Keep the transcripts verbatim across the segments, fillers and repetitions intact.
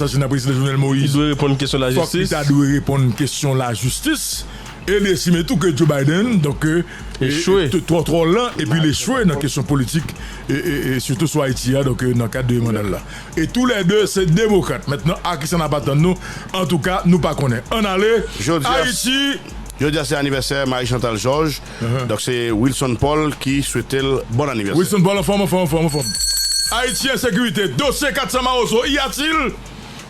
asasina prezidan Jovenel Moïse, ki dwe reponn kesyon lajistis. Fòk li ta dwe reponn kesyon lajistis. E li estime tou ke Joe Biden, donk, e, echwe. Twò, twò lan, epi l echwe nan kesyon politik, e, e, e sitou sou Ayiti a, donk, e, nan kad de manda l la. E toulède se demokrat. Mentnan, a kisa n ap atann nou? Antouka, nou pa konnen. Ann ale, Ayiti. Jodi a se anivèsè Marie Chantal Georges. Donk se Wilson Paul ki swete l bon anivèsè. Wilson Paul anfòm, anfòm, anfòm, anfòm. Ayiti, ensekirite, dosye kat san Mawozo, y a-t-il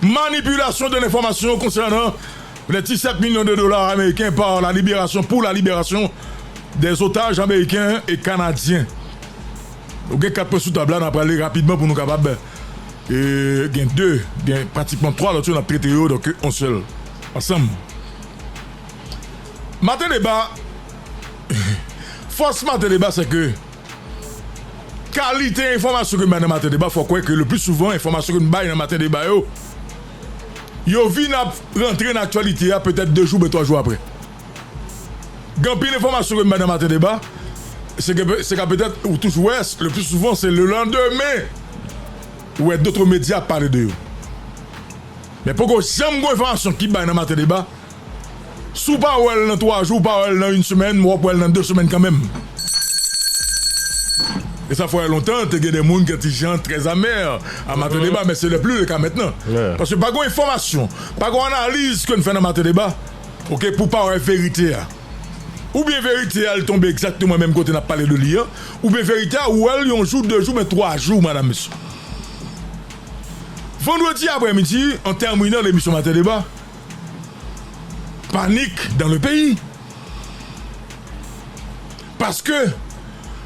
manipulation de l'information concernant les dix-sept millions de dollars américains par la libération, pour la libération des otages américains et canadiens? Nou gen kat pwen sou tab la, n ap prale rapidman pou nou kapab, e, gen de, gen pratikman twa lòt yo, n ap trete yo, donk, yon sèl, ansanm. Maten deba, fòs maten deba, se ke kalite enfòmasyon ke n bay nan maten deba, fò kwè ke le pli souvan, enfòmasyon ke n bay nan maten deba yo, yo vin ap rantre nan aktyalite a petèt de jou, oubyen twa jou apre. Gen anpil enfòmasyon ke n bay nan maten deba, se ke, se ka petèt, ou toujou wè, le pli souvan, se le landemen, ou wè dòt medya ap pale de yo. Men poko janm gen enfòmasyon ki bay nan maten deba, si w pa wè l nan twa jou, w pa wè l nan yon semèn, w ap wè l nan de semèn kanmenm. E sa fè lontan, te gen de moun ki ti jan trè amè a maten deba, men se le pli le ka mentnan. Paske pa gen enfòmasyon, pa gen analiz ke n fè nan maten deba, oke, pou pa wè verite a. Oubyen verite a, l tonbe egzakteman menm kote n ap pale de li an, oubyen verite a, ou wè l yon jou, de jou, men twa jou, madam, mesye. Vandredi aprèmidi, an tèminan lemisyon maten deba, panique dans le pays. Parce que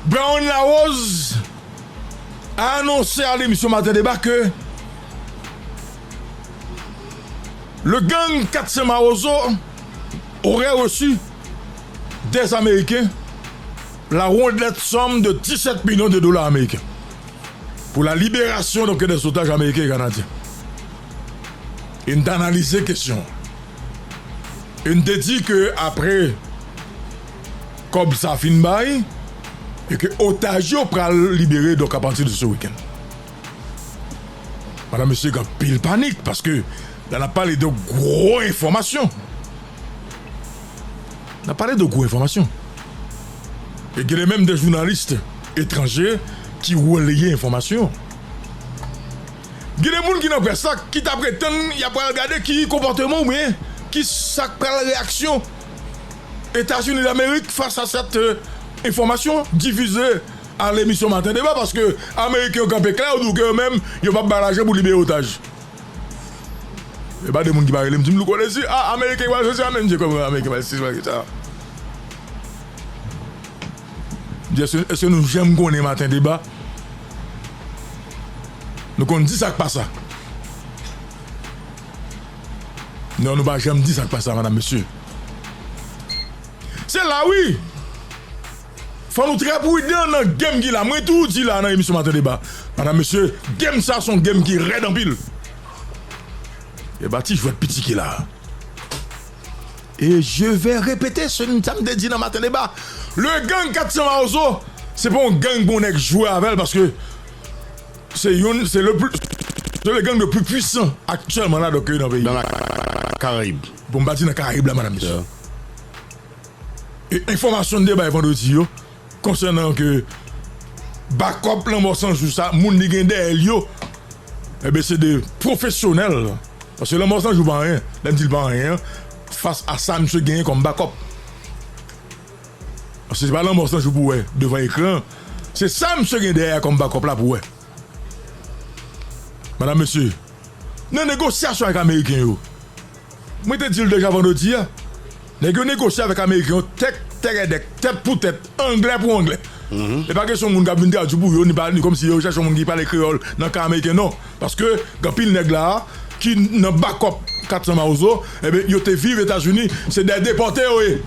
Brown Larose a annoncé à l'émission Matin Débat que le gang quatre cents Mawozo aurait reçu des Américains la rondelette somme de dix-sept millions de dollars américains pour la libération donc des otages américains et canadiens. E n t analize kesyon. E n te di ke apre kòb sa fin bay, e ke otaj yo pral libere, donk, apati de ce week-end. Madam, mesye, gen anpil panik, paske la n ap pale de gwo enfòmasyon. N ap pale de gwo enfòmasyon. E gen menm de jounalis etranje ki releye enfòmasyon. Gen de moun ki nan près la ki ta pretann y ap pral gade ki konpòteman oubyen ki sa k pral reyaksyon Etazini Damerik fas a sèt, euh, enfòmasyon difize a lemisyon Maten Deba, paske Ameriken yo kanpe klè, yo di w ke yo menm, yo p ap bay lajan pou libere otaj. E pa de moun ki pa rele m, di m, "Louko Dezi, ah, Ameriken yo pral sezi, ah, men Dye, kòman Ameriken pral sezi, sa?" M di, èske, èske nou janm konnen Maten Deba? Nou konn di sa k pa sa. Non, nou pa janm di sa k pa sa, madam, mesye. Se la, wi. Fò nou trè pridan nan game ki la. Mwen tou di la nan emisyon Maten Deba. Madam, mesye, game sa se yon game ki rèd anpil. E pa ti jwèt piti ki la. E je vais répéter ce, sa m te di nan Maten Deba. Le gang kat san Mawozo, se pa yon gang pou nèg jwe avè l, paske se youn, se le plus, se le gang le plus puissant actuellement la, donk, nan peyi. Dans la Caraïbe. Bon, m pa di nan Karayib la, madam, mesye. E enfòmasyon n te bay vandredi yo, konsènan ke bakòp Lanmò San Jou sa, moun li gen dèyè l yo, enben, se de pwofesyonèl. Paske Lanmò San Jou pa anyen. Lè m di l pa anyen an, fas a sa misye genyen kòm bakòp. Paske se pa Lanmò San Jou pou wè devan ekran an. Se sa misye gen dèyè a kòm bakòp la pou wè. Madam, mesye, nan negosyasyon avèk Ameriken yo, mwen te di l deja vandredi a, nèg yo negosye avèk Ameriken yo tèt, tèt pou tèt, anglè pou anglè. E pa kesyon moun k ap vin tradui pou yo, ni pa, ni kòmsi yo chèche yon moun ki pale kreyòl nan ka Ameriken, non. Paske gen anpil nèg la a ki nan bakòp kat san Mawozo, enben, yo te viv Etazini, se dè depòte yo ye.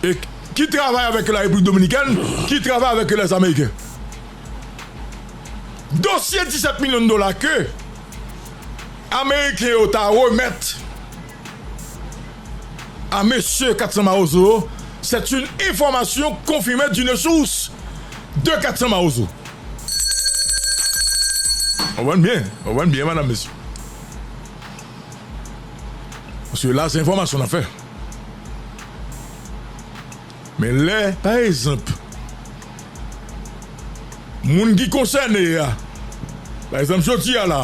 E ki travay avèk la Repiblik Dominikèn, ki travay avèk lèz Ameriken. Dosye disèt milyon dola ke Ameriken yo ta remèt a mesye kat san Mawozo, c'est une information confirmée d'une source de kat san Mawozo. Konprann byen, konprann byen, madanm, mesye. Paske la, se enfòmasyon n ap fè. Men lè, pa egzanp, moun ki konsène a, pa egzanp, jodi a la,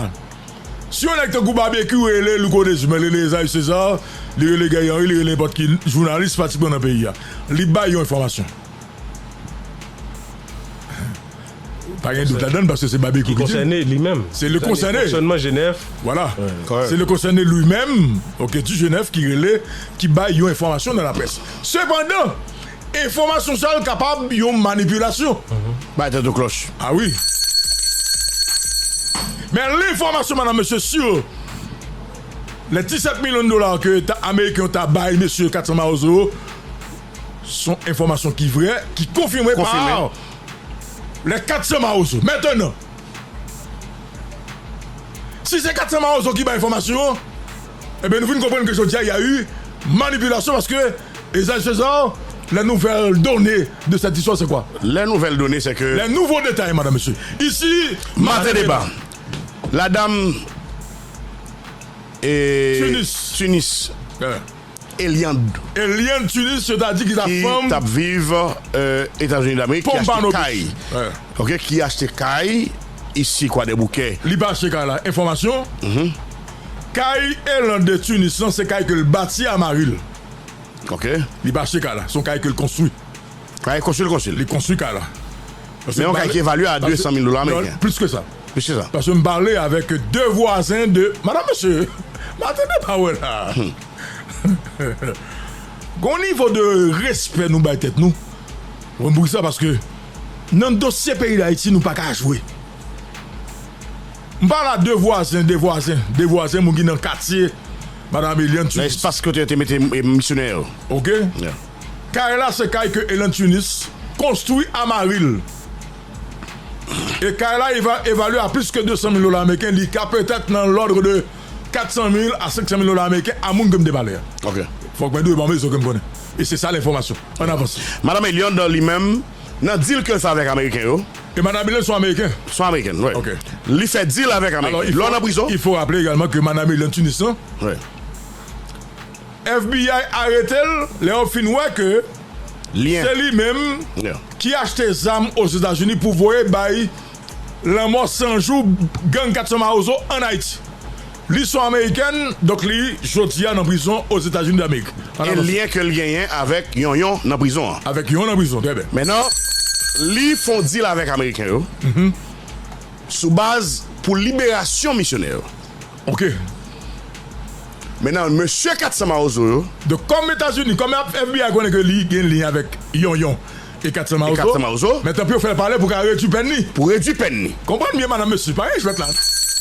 si yon nèg tankou Babekyou rele Louko Dezim, rele Esaü César, li rele Guerrier Henry, li rele nenpòt ki jounalis pratikman nan peyi a, li bay yon enfòmasyon. Pa gen dout ladan l, paske se Babekyou ki di l. Konsène li menm. Se le konsène. Fonksyònman G N F. Vwala. Se le konsène li menm, ok, di G N F ki rele, ki bay yon enfòmasyon nan laprès. Sepandan, enfòmasyon sa yo kapab yon manipilasyon. Bay tèt ou klòch. A wi. Men lenfòmasyon, madanm, mesye, sur les disèt milyon dola ke ta, Ameriken yo ta bay mesye kat san Mawozo yo, se yon enfòmasyon ki vrè, ki konfime pa les kat san Mawozo. Mentenan, si se kat san Mawozo ki bay enfòmasyon an, ebyen, nou vin konprann ke jodi a, y a eu manipulation, paske Esaü César, les nouvelles données de cette histoire, c'est quoi? Les nouvelles données, c'est que... Les nouveaux détails, madanm, mesye. Isi, Maten Deba. La dam, e, Tunis. Tunis. Eliande. Eliande Tunis, yo ta di ki ta fanm. Ki t ap viv, euh, Etazini Damerik, ki achte kay. Ok, ki achte kay isi Kwadèboukè. Li pa achte kay la. Enfòmasyon. Kay Eliande de Tunis lan, se kay ke l bati a mari l. Ok. Li pa achte kay la. Se yon kay ke l konstwi. Kay konstwi l konstwi l. Li konstwi kay la. Men yon kay ki evalye a de san mil dola ameriken. Plis ke sa. Mesye sa. Paske m pale avèk de vwazen de, madanm, mesye, m a tande pawòl la. Gon nivo de respè nou bay tèt nou. Ou konprann poukisa? Paske nan dosye peyi Dayiti, nou pa ka jwe. M pale a de vwazen, de vwazen, de vwazen, moun ki nan katye madanm Eliande Tunis. Nan espas kote yo te mete, e, misyonè yo. Ok? Kay la, se kay ke Eliande Tunis konstwi a mari l. E kay la eva-, evalye a plis ke de san mil dola ameriken, li ka petèt nan lòd de kat san mil a senk san mil dola ameriken a moun ke m te pale a. Ok. Fòk mwen dwe ban rezon ke m konnen. E se sa lenfòmasyon. Ann avanse. Madanm Eliande li menm, nan deal ke l fè avèk Ameriken yo. E madanm Eliande se yon Ameriken? Se yon Ameriken, wi. Ok. Li fè deal avèk Ameriken. Lè w nan prizon. Il faut rappeler également que madanm Eliande Tunis lan, F B I arete l, lè yo fin wè ke se li menm ki achte zam Ozetazini pou voye bay lanmò san jou gang kat san Mawozo ann Ayiti. Li se yon Amerikèn, donk li, jodi a, nan prizon Ozetazini Damerik. E lyen ke l genyen avèk Yonyon nan prizon an. Avèk Yonyon nan prizon, trè byen. Mentnan, li fè yon deal avèk Ameriken yo sou baz pou liberasyon misyonè yo. Ok. Mentnan, mesye kat san Mawozo yo. Donk, kòm Etazini, kòm F B I konnen ke li gen lyen avèk Yonyon e kat san Mawozo, mentnan pou yo fè l pale pou ka redui pèn li. Pou redui pèn li. Konprann byen, madanm, mesye, pa gen jwèt la.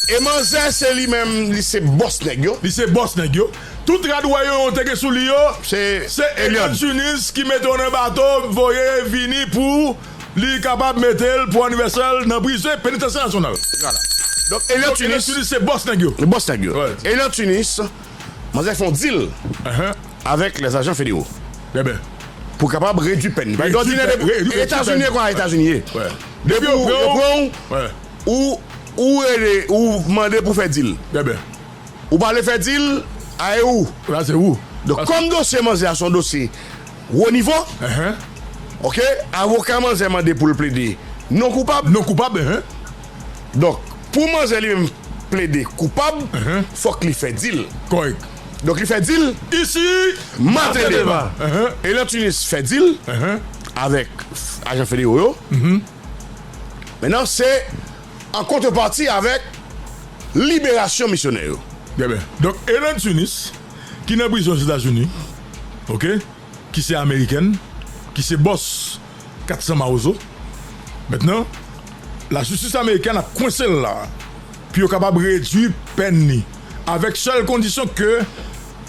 E manzè, se li menm, li se bòs nèg yo. Li se bòs nèg yo. Tout rad ou wè yo te gen sou li yo, se Eliande Tunis ki mete yo nan bato, voye vini pou li kapab mete l pou anivèsè l nan prizon, penitansye nasyonal. Vwala. Donk, Eliande Tunis se bòs nèg yo. Bòs nèg yo. Eliande Tunis, manzè fè yon deal avèk les agents fédéraux. Trè byen. Pou kapab redui pèn li. Paske òdinè, Etazini, kon Etazini ye. Depi yo pran w, ou, ou rele, ou mande pou fè deal. Trè byen. Ou pa vle fè deal, a e ou. La, se ou. Donk, kòm dosye manzè a se yon dosye wo nivo, ok, avoka manzè mande pou l plede non koupab. Non koupab, enhen. Donk, pou manzè li menm plede koupab, fòk li fè deal. Kòrèk. Donk, li fè deal. Isi, Maten Deba. Eliande Tunis fè deal avèk ajan federo yo. Mentnan, se an kontrepati avèk liberasyon misyonè yo. Trè byen. Donk, Eliande Tunis, ki nan prizon Ozetazini, ok, ki se amerikèn, ki se bòs kat san Mawozo. Mentnan, lajistis amerikèn ap kwense l la pou yo kapab redui pèn li, avèk sèl kondisyon ke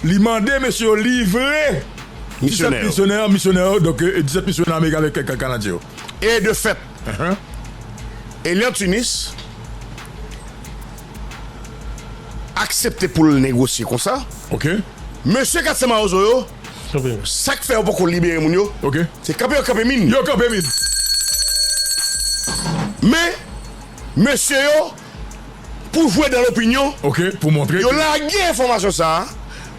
li mande mesye yo livre disèt misyonè, misyonè yo, donk, e, disèt misyonè ameriken avèk, e, kanadyen yo. E de fèt, Eliande Tunis aksepte pou l negosye konsa. Ok. Mesye kat san Mawozo yo, sa k fè yo poko libere moun yo, se kanpe yo kanpe min. Yo kanpe min. Men, mesye yo pou jwe dans l'opinion, Ok, pou montre. Yo lage enfòmasyon sa a,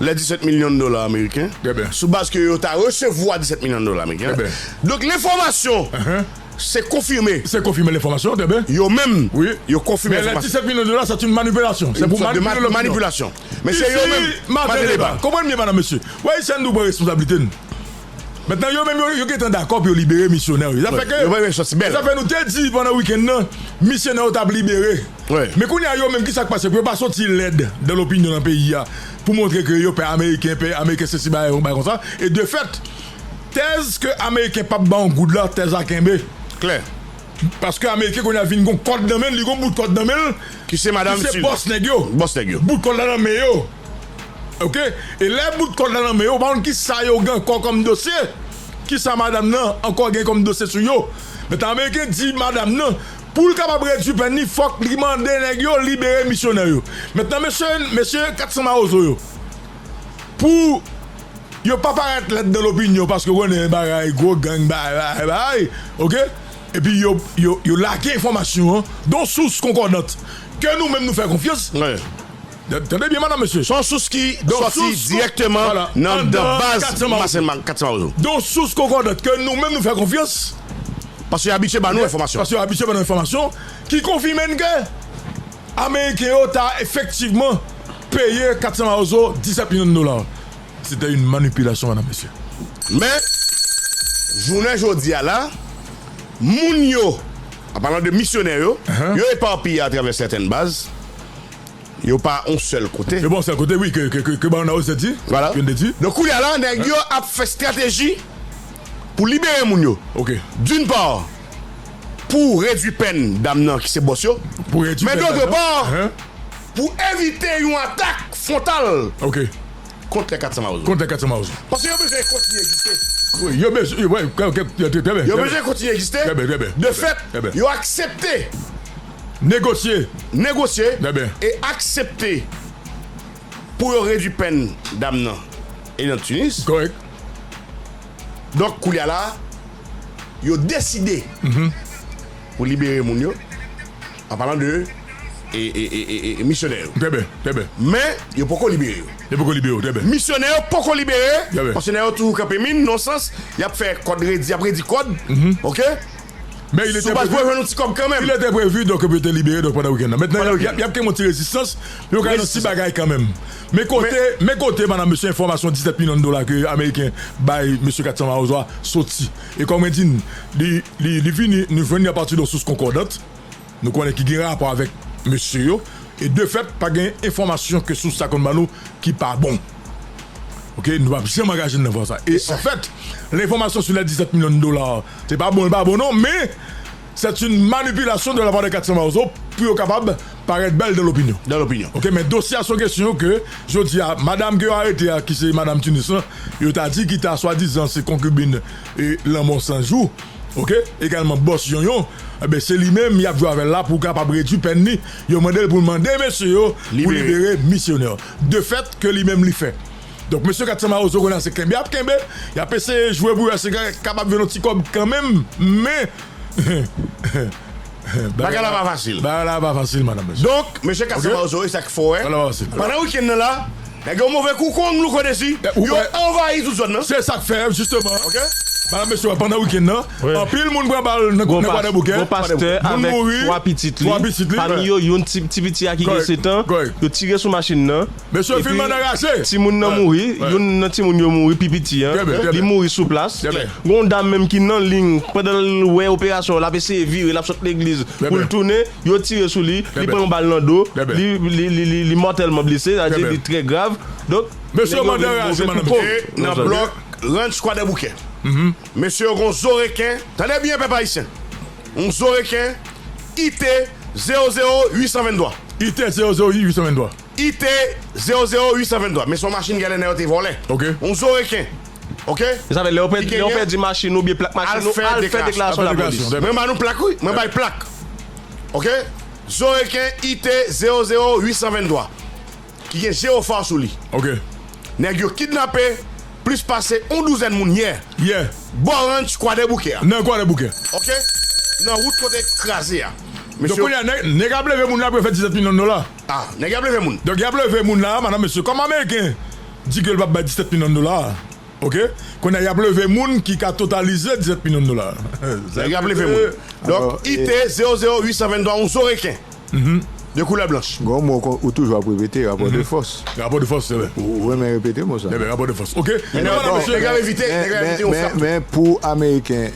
les dix-sept millions de dollars américains, Trè byen. Sou baz ke yo ta resevwa dix-sept millions de dollars américains. Trè byen. Donk, lenfòmasyon, Uh-huh. se konfime. Se konfime lenfòmasyon, trè byen. Yo menm, Wi. yo konfime Men les lenfòmasyon. dix-sept millions de dollars, c'est une manipulation. C'est Une pour sorte de manipuler ma- l'opinion. manipulation. Men se yo Ici, menm, Martin Martin Débat. Débat. Konprann byen, madanm, mesye. Wè, Ayisyen, nou pran responsablite n. Mentnan, yo menm, yo, yo gentan dakò pou yo libere misyonè yo. Sa fè ke, Yo pa menm sòti bèl. Sa fè nou te di pandan wikenn nan, misyonè yo t ap libere. Wi. Men kounye a, yo menm, ki sa k pase? Pou yo pa soti lèd dans l'opinion nan peyi a, pou montre ke yo pè Ameriken, pè Ameriken, se si bagay, yon bagay konsa. E de fèt, tèz ke Ameriken p ap ba yon goud la, tèz la kenbe. Klè. Paske Ameriken kounye a vin gon kòd nan men l, li gon bout kòd nan men l. Ki se madanm Ki se Sud. Bòs nèg yo. Bòs nèg yo. Bout kòd la nan men yo. Ok? E lè bout kòd la nan men yo, pa konn ki sa yo gen ankò kòm dosye. Ki sa madanm nan ankò gen kòm dosye sou yo. Mentnan Ameriken di madanm nan, pou l kapab redui pèn li, fòk li mande nèg yo libere misyonè yo. Mentnan, mesye, mesye kat san mawozo yo, pou yo pa parèt lèd dans l'opinion, paske w konnen bagay, gwo gang, bagay, bagay, bagay, ok? Epi yo, yo, yo lage enfòmasyon an, de yon sous konkòdant, ke nou menm nou fè konfyans. Wi. Tande byen, madanm, mesye. Se yon sous ki De yon sòti sous, dirèkteman voilà, nan anndan baz kat san mawozo. Masen- kat san mawozo. De yon sous konkòdant ke nou menm nou fè konfyans. Paske yo abitye ba nou enfòmasyon. Paske yo abitye ba nou enfòmasyon ki konfime n ke Ameriken yo ta efektivman peye kat san mawozo dix-sept millions de dollars. C'était une manipulation, madanm, mesye. Men, jounen jodi a la, moun yo, an palan de misyonè yo, Uh-huh. Yo epapiye atravè sètèn baz, yo pa yon sèl kote. E bon, sèl kote, wi, ke, ke, ke, ke Barnaoz te di, Voilà. Ke n te di. Donk, kounye a la, nèg yo ap fè estrateji pou libere moun yo. Ok. D'une part, pou redui pèn dam nan ki se bòs yo. Pou redui Men pèn d'autre dam nan. Part, Hein? Pou evite yon atak fwontal Ok. kont lè kat san mawozo. Kont lè kat san mawozo. Paske yo bezwen kontinye egziste. Wi, yo bezwen, wi, trè, trè, trè, trè byen. Yo Trè bezwen byen. Kontinye egziste. Trè byen, trè byen. De Trè byen. fèt, Trè byen. Yo aksepte. Negosye. Negosye. Trè byen. E aksepte pou yo redui pèn dam nan. Elinante Tunis. Kòrèk. Donk, koulye a la, yo deside pou libere moun yo. An palan de e, e, e, e, e misyonè yo. Trè byen, trè byen. Men, yo poko libere yo. Yo poko libere yo, trè byen. Misyonè yo poko libere, Trè byen. Pasyonè yo toujou kanpe min, nan sans, y ap fè kòd redi, y ap redi kòd. Ok? Men il Sou était baz pou yo prévu. jwenn yon ti kòb kanmenm. Il était prévu, donk, pou yo te libere, donk, pandan wikenn nan. Mentnan, Pandan y ap, y ap gen yon ti rezistans, men yo ka nan ti Rezistans. Bagay kanmenm. Men kote, men kote, madanm, mesye, enfòmasyon dizèt milyon dola ke Ameriken bay mesye kat san mawozo a soti. E kòm mwen di n, li, li, li vini, nou jwenn li apati de yon sous konkòdant. Nou konnen ki gen rapò avèk mesye yo. E de fèt, pa gen enfòmasyon ke sous sa konn ban nou ki pa bon. Ok, nou p ap janm angaje n nan fwa sa. E anfèt, lenfòmasyon sou lè dizèt milyon dola, se pa bon, li pa bon non, men c'est une manipulation de la part de kat san mawozo pou yo kapab parèt bèl dans l'opinion. Dans l'opinion. Ok, men dosye a se yon kesyon ke, jodi a, madanm ke yo arete a, ki se madanm Tunis lan, yo ta di ki ta swadizan se konkibin e lanmò san jou, ok, egalman bòs Yonyon, enben se li menm y ap jwe avè l la pou kapab redui pèn li. Yo mande l pou l mande mesye yo pou Libere. Libere misyonè. De fèt ke li menm li fè. Donk mesye kat san mawozo kounye a se kenbe y ap kenbe, y ap eseye jwe pou yo eseye kapab jwenn yon ti kòb kanmenm, men Bagay la pa fasil. Bagay la pa fasil, madanm, mesye. Donk, mesye kat san mawozo, e sa k fè w wè. Bagay la pa fasil. Pandan wikenn nan la, nèg yo move kou kon louko desi, Eh, ou yo wè- anvayi tout zòn nan. Se sa k fè, jisteman. Ok? Madanm, mesye, pandan wikenn nan, Wi. Anpil moun pran bal nan Gon nan pas- Kwadèboukè. gon pastè Moun avèk mouri, twa pitit li. Twa pitit li. Pami yo, youn ti, ti piti a ki gen Kòrèk, sèt an, kòrèk. Yo tire sou machin nan. Mesye, Epi, fim nan raje. Timoun nan mouri, youn nan timoun yo mouri, pi piti an. Trè byen, trè Li byen. Mouri sou plas. Trè byen. Gon dam menm ki nan liy, pandan l wè operasyon, l ap eseye vire, l ap sot legliz pou l tounen, yo tire sou li, li pran yon bal nan do, li, li, li, li, li mòtèlman blese, sa vle di li trè grav. Donk, Mesye, yo mande raje, madanm. E nan blòk Ranch Kwadèboukè. Mesye yo gon zo reken, tande byen, pèp ayisyen. Yon zo reken, I T zewo zewo uit san venntwa. I T zewo zewo uit san venntwa. I T zewo zewo uit san venntwa. Men se yon machin genlè nèg yo te vòlè. Ok. Yon zo reken. Ok? Sa vle di lè w pèdi machin ou byen plak machin ou, al fè deklarasyon lapolis. Mwen ba nou plak, wi. Mwen bay plak. Ok? Zo reken I T zewo zewo uit san venntwa. Ki gen jewofa sou li. Ok. Nèg yo kidnape plis pase yon douzèn moun yè. Yè. Bò ranch Kwadèboukè a. Nan Kwadèboukè. Ok? Nan wout kote kraze a. Donk, kounye a, nèg, nèg ap leve moun la pou yo fè disèt milyon dola. Ah, nèg ap leve moun. Donk, y ap leve moun la, madanm, mesye, kòm Ameriken di ke l p ap bay disèt milyon dola, oke? Kounye a, y ap leve moun ki ka totalize disèt milyon dola. Nèg ap leve moun. Donk, I T zewo zewo uit san venntwa, yon zo reken. De koulè blanch. Gon mo ou toujou ap repete, rapò de fòs. Rapò de fòs, se vre. Ou renmen repete mo sa. Rapò de fòs. Oke. Men, men, men, men pou Ameriken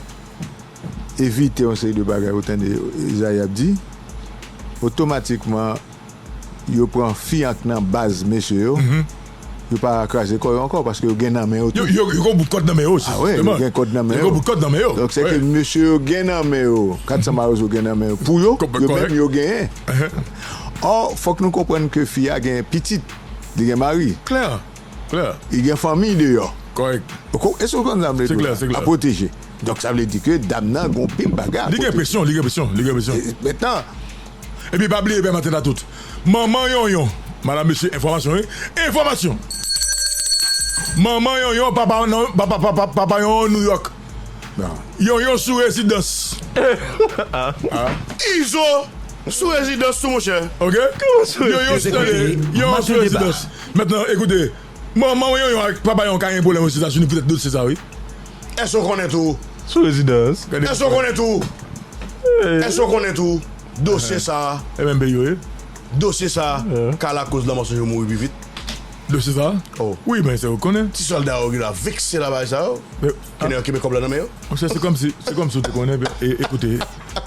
evite yon seri de bagay ou tande Ezayi ap di, otomatikman, yo pran fi an k nan baz mesye yo, yo pa kraze kò yo ankò, paske yo gen nan men yo tou. Yo, yo, yo gen bout kòd nan men yo, yo gen kòd nan men yo. Donk, se ke mesye yo gen nan men yo, kat san mawozo gen nan men yo, pou yo, yo menm yo genyen. Ò, fòk nou konprann ke fi a gen pitit, li gen mari. Klè. Klè. Li gen fanmi deyò. Kòrèk. Èske w konn sa m vle di w la? A pwoteje. Donk, sa vle di ke dam nan gen yon pil bagay a pwoteje. Li gen presyon, li gen presyon, li gen presyon. Mentnan. Epi, pa bliye, pèmaten a tout. Manman Yonyon, madanm, mesye, enfòmasyon, wi. Enfòmasyon. Manman Yonyon, papa, papa, papa, papa Yonyon Nouyòk. Yonyon sou rezidans. Izo sou rezidans tou, monchè. Oke? Yonyon sou rezidans. Mentnan, ekoute, manman Yonyon ak papa Yonyon ka gen pwoblèm Ozetazini poutèt dosye sa, wi. Èske w konnen tou? Sou rezidans. Èske w konnen tou? Èske w konnen tou? Dosye sa. E menm peyi yo ye. Dosye sa ka lakoz lanmò Sojo mouri pi vit. Dosye sa? Wi, men se ou konnen. Ti sòlda yo ki la vekse la bagay sa yo. Kounye a yo kenbe kòb la nan men yo. Monchè, se kòmsi, se kòmsi ou te konnen, e, ekoute,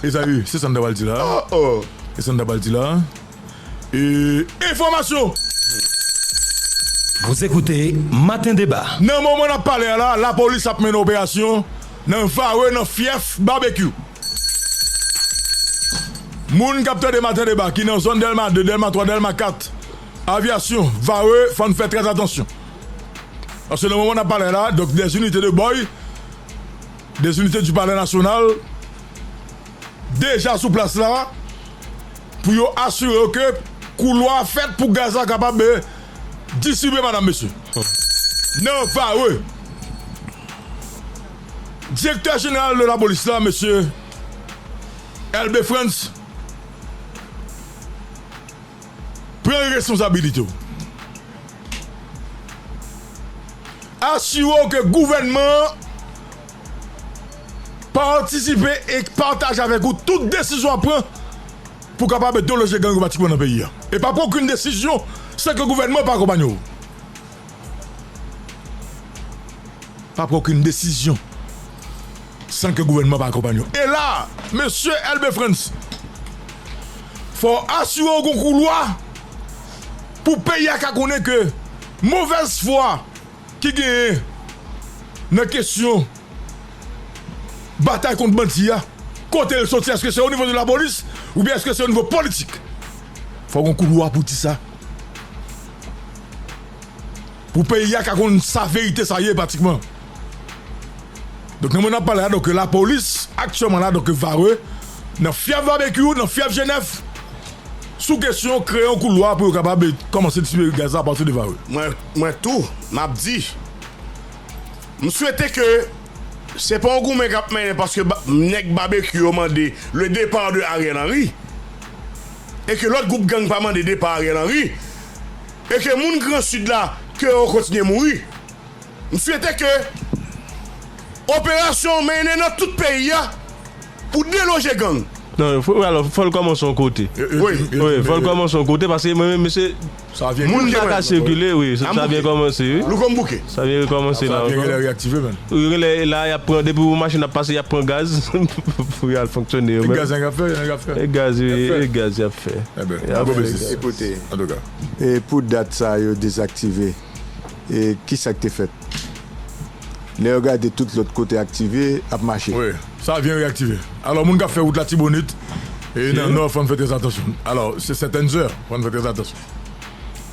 Ezayi, se sa n ta pral di la. E sa n ta pral di la. E, enfòmasyon! Vous écoutez Matin Débat. Nan moman n ap pale a la, lapolis ap mennen operasyon nan Vare, nan fyèf Babekyou. Moun k ap tande Matin Débat, ki nan zòn Dèlma de, Dèlma twa, Dèlma kat, Avyasyon, Vare, fò n fè trè atansyon. Paske nan moman n ap pale la, donk, des unités de boy, des unités du Palais National, deja sou plas la, pou yo asire yo ke koulwa fèt pou gaz la kapab, eh, distribye, madanm, mesye. Nan Vare, direktè jeneral de lapolis la, mesye Elbe Frantz, pran responsabilite w. Asire w ke gouvènman an patisipe e pataje avèk ou tout desizyon w ap pran pou w kapab deloje gang yo pratikman nan peyi a. E pa pran okenn desizyon san ke gouvènman an pa akonpanye w. Pa pran okenn desizyon san ke gouvènman pa akonpanye w. E la, mesye Elbe Frantz, fò w asire w gon koulwa pou peyi a ka konnen ke movèz fwa ki genyen nan kesyon batay kont bandi a, kote l soti, èske se o nivo de lapolis oubyen èske se o nivo politik? Fò gon koulwa pou di sa. Pou peyi a ka konn sa verite sa ye pratikman. Donk, nan moman n ap pale la, donk, lapolis aktyèlman la, donk, Vare, nan fyèf Babekyou, nan fyèf Jenèf, sou kesyon kreye yon koulwa pou yo kapab kòmanse distribiye gaz la apati de Vare. Mwen, mwen tou, m ap di, m swete ke se pa yon goumen k ap mennen paske ba, nèg Babekyou yo mande le départ de Ariel Henry, e ke lòt gwoup gang pa mande depa Ariel Henry, e ke moun Gran Sid la, ke yo kontinye mouri. M swete ke operasyon mennen nan tout peyi a pou deloje gang. Non, fò, alò, fò l kòmanse yon kote. Wi. Wi, fò l kòmanse yon kote, paske mwen menm, mesye, moun pa ka sikile, wi, sa, sa vyen kòmanse, wi. Louko m bouke. Sa vyen rekòmanse la. Sa vyen reyaktive, menm. Wi, la, y ap pran, depi yon machin ap pase, y ap pran gaz pou y al fonksyone yo menm. E gaz, nèg ap fè, nèg ap fè. E gaz, wi, e gaz y ap fè. Ebyen, y ap fè gaz. Ekoute, antouka, e pou dat sa yo dezaktive, e kisa k te fèt? Lè yo gade tout lòt kote aktive, ap mache. Wi, sa vyen reyaktive. Alò, moun k ap fè wout Latibonit, e nan Nò, fò n fè trè atansyon. Alò, se sètèn zè, fò n fè trè atansyon.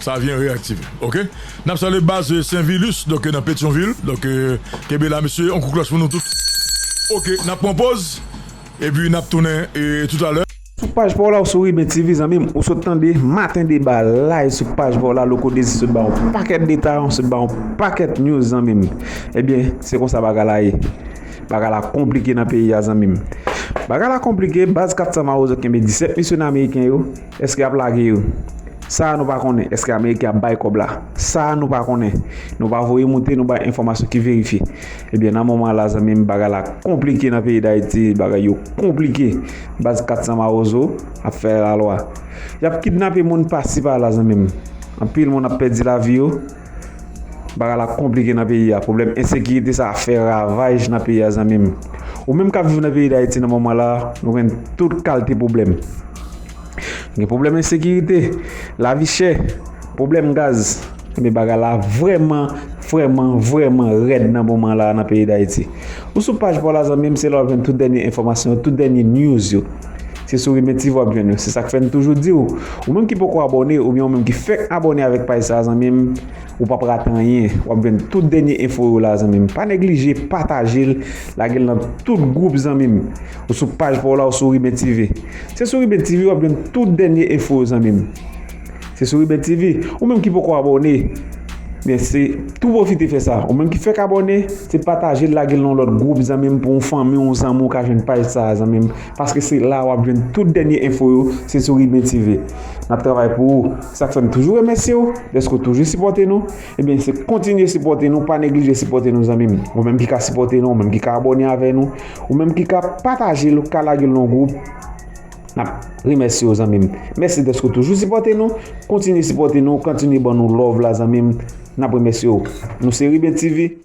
Sa vyen reyaktive. Oke? N ap salye baz, e, Saint Vilus, donk, e, nan Petyonvil. Donk, e, kenbe la, mesye, yon kou klòch pou nou tout. Oke, n ap pran pòz, epi n ap tounen, e, toutalè. Sou paj pa w la, ou sou Riben T V, zanmi m, ou sot tande Maten Deba live sou paj pa w la, Louko Dezi sot ba yon pakèt detay, sot ba yon pakèt news, zanmi m. Ebyen, se konsa bagay la ye. Bagay la konplike nan peyi a, zanmi m. Bagay la konplike, baz kat san Mawozo kenbe disèt misyonè ameriken yo, èske y ap lage yo? Sa a nou pa konnen, èske ameriken ap bay kòb la? Sa a nou pa konnen. Nou pa voye moute, nou bay enfòmasyon ki verifye. Ebyen, nan moman la, zanmi m, bagay la konplike nan peyi Dayiti, bagay yo konplike. Baz kat san Mawozo ap fè lalwa. Y ap kidnape moun pasi pa la, zanmi m. Anpil moun ap pèdi lavi yo. Bagay la konplike nan peyi a. Pwoblèm ensekirite sa ap fè ravaj nan peyi a, zanmi m. Ou menm k ap viv nan peyi Dayiti nan moman la, nou gen tout kalte pwoblèm. Gen pwoblèm ensekirite, lavi chè, pwoblèm gaz. Men bagay la vrèman, vrèman, vrèman rèd nan moman la nan peyi Dayiti. Ou sou paj pa w la, zanmi m, se la w ap jwenn tout dènye enfòmasyon, tout dènye news yo. Se sou Riben T V w ap jwenn yo. Se sa k fè n toujou di w, ou menm ki poko abòne oubyen ou menm ki fèk abòne avèk paj sa a, zanmi m, ou p ap rate anyen. W ap jwenn tout dènye enfo yo la, zanmi m. Pa neglije pataje l, lage l nan tout gwoup, zanmi m. Ou sou paj pa w la, ou sou Riben T V. Se sou Riben T V w ap jwenn tout dènye enfo yo, zanmi m. Se sou Riben T V. Ou menm ki poko abòne, men se tou pwofite fè sa. Ou menm ki fèk abòne, se pataje l, lage l nan yon lòt gwoup, zanmi m, pou yon fanmi, yon zanmi w ka jwenn paj sa a, zanmi m. Paske se la w ap jwenn tout dènye enfo yo, se sou Riben T V. N ap travay pou ou. Sa k fè m toujou remèsye w dèske w toujou sipòte nou. Ebyen, se kontinye sipòte nou, pa neglije sipòte nou, zanmi m. Ou menm ki ka sipòte nou, ou menm ki ka abòne avè nou, ou menm ki ka pataje l, ou ka lage l nan gwoup. N ap remèsye w, zanmi m. Mèsi dèske w toujou sipòte nou. Kontinye sipòte nou, kontinye ban nou love la, zanmi m. N ap remèsye w. Nou se Riben T V.